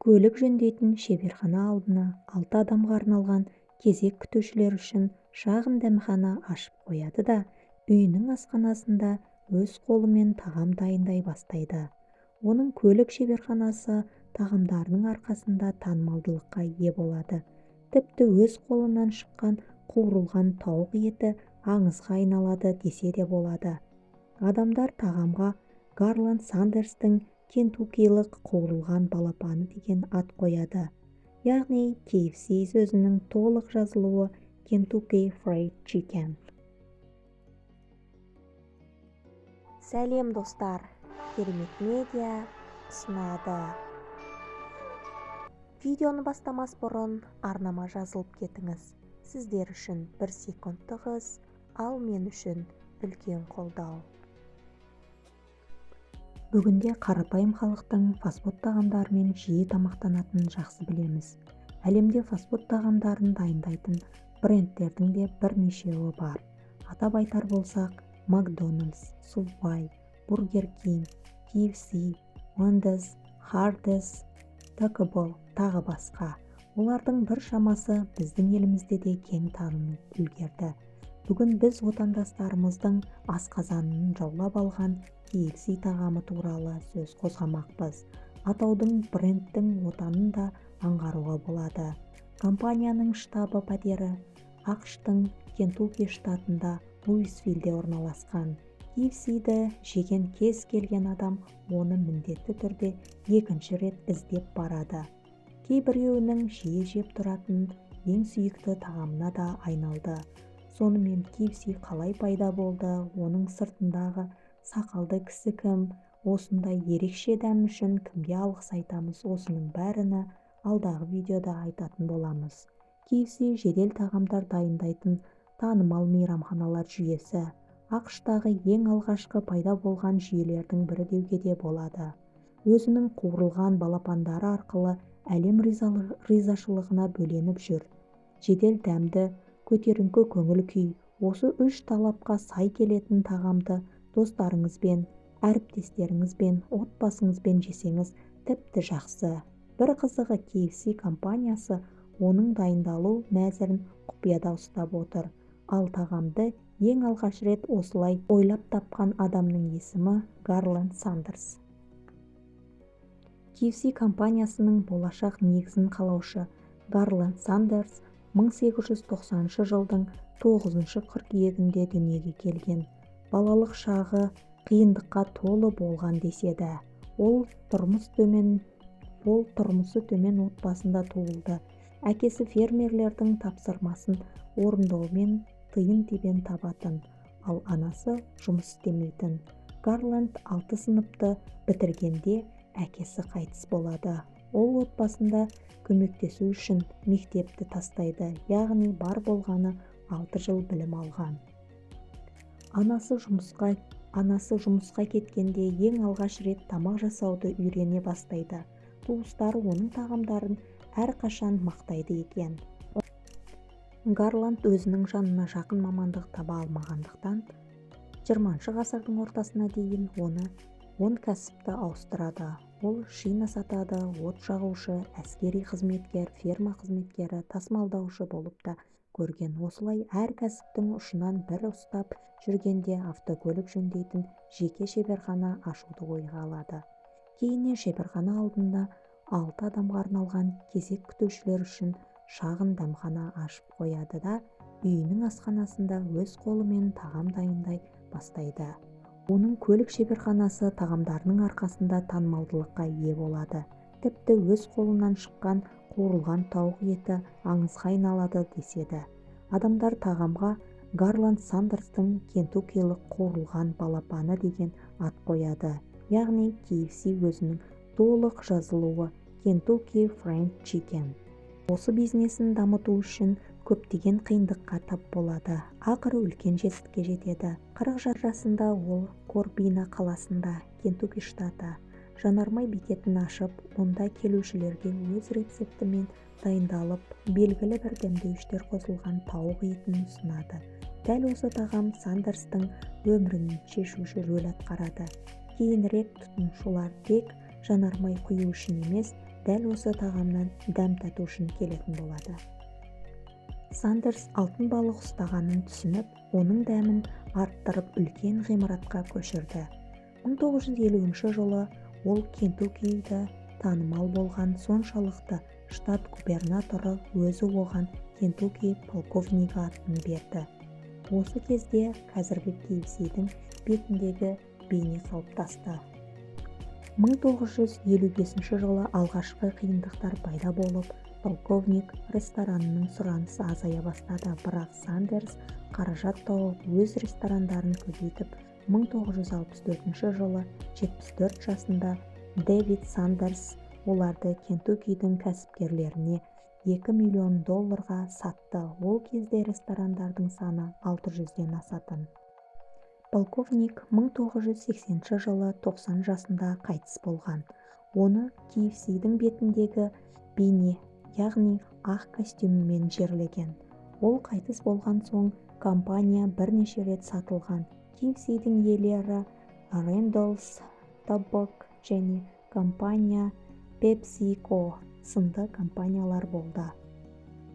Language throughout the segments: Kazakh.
Көлік жөндейтін шеберхана алдына 6 адамға арналған кезек күтушілер үшін шағын дәмхана ашып қояды да, үйінің асханасында өз қолымен тағам дайындай бастайды. Оның көлік шеберханасы тағамдарының арқасында танымалдылыққа ие болады. Тіпті өз қолынан шыққан қуырылған тауық еті аңызға айналады десе де болады. Адамдар тағамға Гарланд Сандерстің кентуккилік қуырылған балапаны деген ат қояды. Яғни KFC сөзінің толық жазылуы Kentucky Fried Chicken. Сәлем достар, Керемет Медиа ұсынады. Видеоны бастамас бұрын арнама жазылып кетіңіз. Сіздер үшін 1 секундтық іс, ал мен үшін үлкен қолдау. Бүгінде қарапайым халықтың фастфуд тағамдарымен жиі тамақтанатынын жақсы білеміз. Әлемде фастфуд тағамдарын дайындайтын брендтердің де бірнешеуі бар. Атап айтар болсақ, Макдональдс, Subway, Burger King, KFC, Wendy's, Hardee's, Taco Bell тағы басқа. Олардың бір шамасы біздің елімізде де кең танылып үлгерді. Бүгін біз отандастарымыздың асқазанын жаулап алған KFC тағамы туралы сөз қозғамақпыз. Атаудың брендтің отанын да аңғаруға болады. Компанияның штабы пәтері АҚШ-тың Кентукки штатында Луисвиллде орналасқан. KFC-ді жеген кез келген адам оны міндетті түрде екінші рет іздеп барады. Кейбіреуінің жиі жеп тұратын ең сүйікті тағамына да айналды. Сонымен KFC қалай пайда болды, оның сыртындағы сақалды кісі кім, осындай ерекше дәм үшін кімге алғыс айтамыз, осының бәріні алдағы видеода айтатын боламыз. KFC жедел тағамдар дайындайтын танымал мейрамханалар жүйесі. АҚШ-тағы ең алғашқы пайда болған жүйелердің бірі деуге де болады. Өзінің қуырылған балапандары арқылы әлем ризашылығына бөленіп жүр. Жедел дәмді, көтеріңкі көңіл күй, осы үш талапқа сай келетін тағамды достарыңызбен, әріптестеріңізбен, отбасыңызбен жесеңіз тіпті жақсы. Бір қызығы KFC компаниясы оның дайындалу мәзірін құпияда ұстап отыр. Ал тағамды ең алғаш рет осылай ойлап тапқан адамның есімі Гарланд Сандерс. KFC компаниясының болашақ негізін қалаушы Гарланд Сандерс 1890 жылдың 9 қыркүйегінде дүниеге келген. Балалық шағы қиындыққа толы болған деседі. Ол тұрмысы төмен отбасында туылды. Әкесі фермерлердің тапсырмасын орындаумен тиын-тебен табатын, ал анасы жұмыс істемейтін. Гарланд 6 сыныпты бітіргенде әкесі қайтыс болады. Ол отбасында көмектесу үшін мектепті тастайды, яғни бар болғаны 6 жыл білім алған. Анасы жұмысқа кеткенде ең алғаш рет тамақ жасауды үйрене бастайды. Туыстары оның тағамдарын әрқашан мақтайды екен. Гарланд өзінің жанына жақын мамандық таба алмағандықтан 20 ғасырдың ортасына дейін оны 10 кәсіпті ауыстырады. Ол шина сатады, от жағушы, әскери қызметкер, ферма қызметкері, тасымалдаушы болып та көрген. Осылай әр кәсіптің ұшынан бір ұстап жүргенде автокөлік жөндейтін жеке шеберхана ашуды ойға алады. Кейіннен шеберхана алдында 6 адамға арналған кезек күтушілер үшін шағын дәмхана ашып қояды да, үйінің асханасында өз қолымен тағам дайындай бастайды. Оның көлік шеберханасы тағамдарының арқасында танымалдылыққа ие болады. Тіпті өз қолынан шыққан қуырылған тауық еті аңызға айналады деседі. Адамдар тағамға Гарланд Сандерстің кентуккилік қуырылған балапаны деген ат қояды. Яғни KFC өзінің толық жазылуы Kentucky Fried Chicken. Осы бизнесін дамыту үшін көптеген қиындыққа тап болады. Ақыры үлкен жетістікке жетеді. 40 жасында ол Корбина қаласында, Кентукки штаты, жанармай бекетін ашып, онда келушілерге өз рецептімен дайындалып, белгілі бір дәмдеуіштер қосылған тауық етін ұсынады. Дәл осы тағам Сандерстің өмірін шешуші рөл атқарады. Кейінірек тұтынушылар тек жанармай құю үшін емес, дәл осы тағамнан дәм тату үшін келетін болады. Сандерс алтын балық ұстағанын түсініп, оның дәмін арттырып үлкен ғимаратқа көшірді. 1950 жылы ол Кентуккиде танымал болған соншалықты штат губернаторы өзі оған Кентукки полковнигі атын берді. Осы кезде қазіргі KFC-дің бетіндегі бейне қалыптасты. 1955 жылы алғашқы қиындықтар пайда болып, полковник ресторанының сұранысы азая бастады, бірақ Сандерс қаражат тауып, өз ресторандарын көбейтіп, 1964 жылы 74 жасында Дэвид Сандерс оларды Кентуккидің кәсіпкерлеріне 2 миллион долларға сатты. Ол кезде ресторандардың саны 600-ден асатын. Полковник 1980 жылы 90 жасында қайтыс болған. Оны KFC-дің бетіндегі бейне, яғни ақ костюмімен жерлеген. Ол қайтыс болған соң компания бірнеше рет сатылған. KFC-дің иелері Randalls Tobacco және компания PepsiCo сынды компаниялар болды.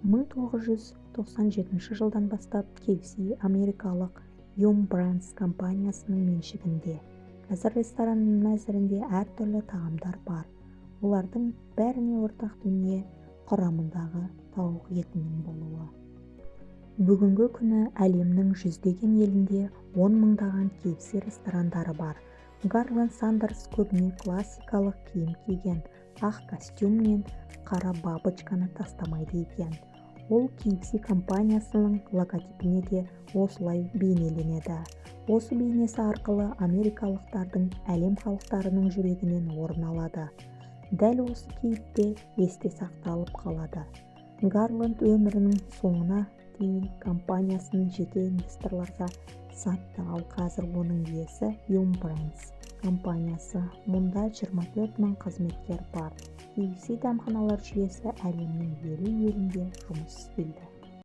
1997 жылдан бастап KFC америкалық Yum Brands компаниясының меншігінде. Қазір ресторанның мәзірінде әртүрлі тағамдар бар. Олардың бәріне ортақ дүние құрамындағы тауық етінің болуы. Бүгінгі күні әлемнің жүздеген елінде 10 мыңдаған KFC ресторандары бар. Гарланд Сандерс көбіне классикалық киім киген, ақ костюм мен қара бабочканы тастамайды екен. Ол KFC компаниясының логотипіне де осылай бейнеленеді. Осы бейнесі арқылы америкалықтардың әлем халықтарының жүрегінен орын алады. Дәл осы кейіпте есте сақталып қалады. Гарланд өмірінің соңына дейін компаниясын жеке инвесторларға сатты, ал қазір оның иесі Yum Brands компаниясы. Мұнда 24 мың қызметкер бар. KFC дәмханалар жүйесі әлемнің 50 елінде жұмыс істейді.